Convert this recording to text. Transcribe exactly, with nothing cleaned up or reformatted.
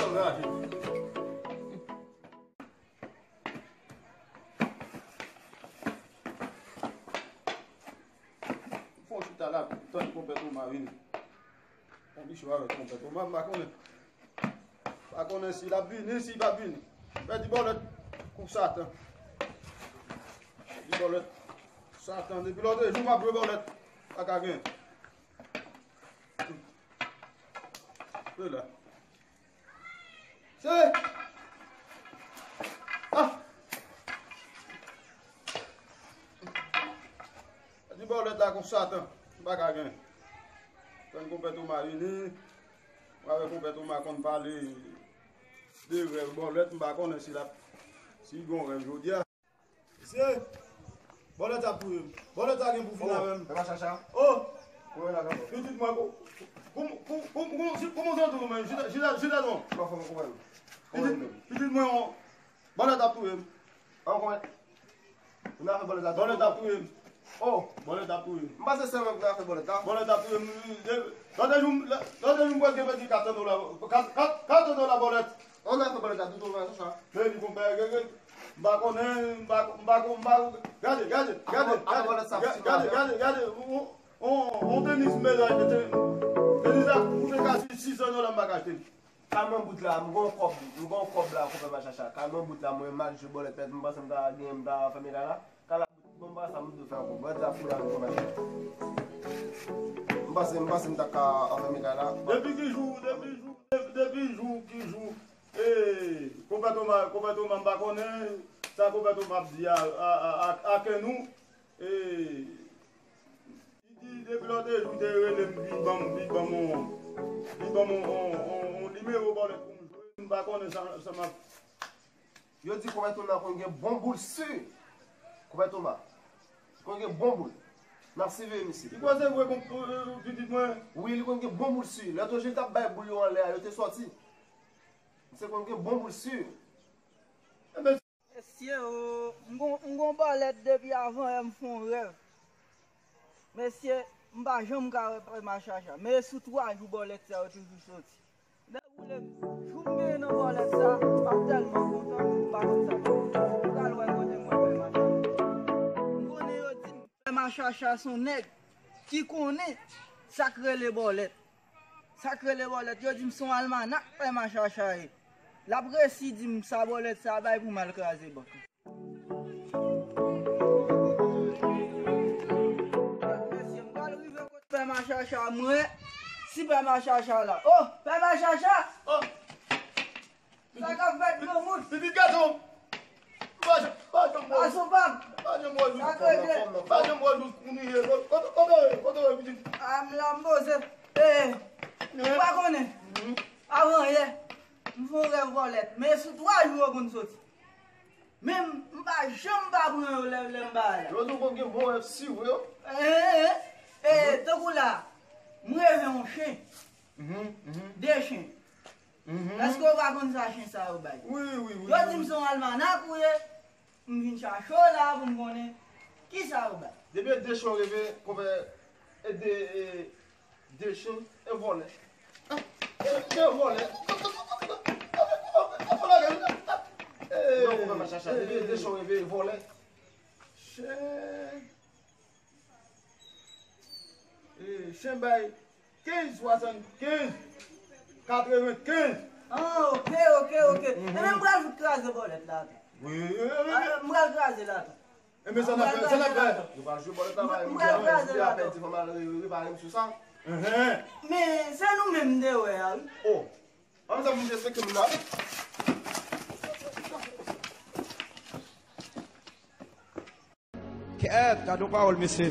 Anraje. Fè yon chita la, tann konpè Toma vini. Yon bicho avèk konpè Toma, m pa konnen. Pa konnen si l ap vini, si l p ap vini. Pèdi bòlèt kou Satan. Pèdi bòlèt Satan. Depi lòt jou, m ap jwe bòlèt. Pa ka gen. Se la. Se. Ah! Di bòlèt la kou Satan. M pa ka gen. Tann konpè Toma vini. Mwen avèk konpè Toma konn pale de rèv bòlèt. M pa konnen si l ap, si l gon rèv jodi a. Mesye, bòlèt ap touye m. Bòlèt sa gen pou fini avè m. Papa Chacha. Oh! Kouman w ye la, kanpò? Pitit mwen, kou-, kou-, kou-, kou-, kou-, kouman w santi w menm? Chita, chita, chita non. Anfòm, kouman w ye? Pitit, pitit mwen, on, bòlèt ap touye m. An, kouman? Ou nan afè bòlèt la tou? Bòlèt ap touye m. Oh! Bòlèt ap touye m. M panse sèlman pou nan afè bòlèt la. Bòlèt ap touye m. Lòt jou, lòt jou m pral gen pèdi kat san dola. Kat, kat, kat san dola bòlèt. An, nan afè bòlèt la tou, tou, sa. Men li konpè, gen, gen, m pa konnen, m pa, m pa, m pa, gade, gade, gade, gade, gade, gade, on, on, on tenis m bezwen achte, tenis la koute ka sis san dola m pa ka achte l. Kay mwen bout la, m gon kòb, m gon kòb la, konpè Machacha. Kay mwen bout la, mwen mal jwe bòlèt, pèt, m panse m ta genyen, m ta fèmen kay la. Kay la bout, bon, m pa sa, m dwe fè ankò. Bòlèt la fini avèk konpè Machacha. M panse, m panse m ta ka fèmen kay la. Depi ki jou, depi jou, depi, depi jou, ki jou, e, konpè Toma, konpè Toma, m pa konnen sa konpè Toma ap di a, a, a, a, a kè nou. E, li di, depi lòt jou, te rele m, li ban m, li ban m on, li ban m on, on, on, on nimewo bòlèt pou m jwe. M pa konnen sa, sa m ap. Yo di konpè Toma konn gen bon boul si. Konpè Toma konn gen bon boul. N ap siveye misye. Li kwè se vre, bon, euh, pitit mwen. Wi, li konn gen bon boul si. Lè tou je t ap bay boul yo anlè a, yo te sòti. Misye konn gen bon boul si. Ebyen, Mesye o, m gon, m gon bòlèt depi avan yè m fè yon rèv. Mesye, m pa janm ka wè pè Machacha. Men sou twa jou bòlèt sa yo toujou soti. Nan woule m, jou m genyen nan bòlèt sa, m ap tèlman kontan, m pa konn sa. M pral wè kote m wè pè Machacha. M konnen yo di m pè Machacha se yon nèg ki konnen sa k rele bòlèt. Sa k rele bòlèt, yo di m se yon almanak pè Machacha ye. L ap resi di m sa bòlèt sa bay pou m al kraze bank. Mesye, m pral rive kot pè Machacha, m wè si pè Machacha la. Oh, pè Machacha! Oh! Sa k ap fèt, granmoun? Pitit gason! Pa janm, pa janm wè w. Gason pa m. Pa janm wè w. Sa k regle? Pa janm wè w kounye. Kote, kote, kote w ye, pitit? A, m la, m poze. E, ou pa konnen. Avan yè, m fè yon rèv bòlèt. Men sou twa jou yo konn soti. Men m, m pa janm pa pran yo lè, lè m pa la. Yo di w konn gen bon rèv si vre. E, e, e, tankou la, m reve yon chen. De chen. Èske w pa konn sa chen sa yo bay? Wi, wi, wi. Yo di m se yon almanak ou ye. M vin chache w la pou m konnen kisa yo bay. Depi e de chen w reve, konpè, e de, e, de chen, e vòlè. E, e vòlè. Non, konpè Machacha, depi e de chen w reve, e vòlè. Chen. E, chen bay kenz swasannkenz, katrevenkenz. Ah, ok, ok, ok. Ebyen, m pral fout kraze bòlèt la tou. Wi, wi, wi, wi. Ah, m pral kraze la tou. Ebyen, sa n ap fè, sa n ap fè. Nou pral jwe bòlèt la, m pral kraze la tou. Pèdi, fò m al repare m sou sa. Men, se nou menm m te wè a, wi. Oh. An, sa pou m respekte moun la. Kèt, gade yon pawòl, mesye.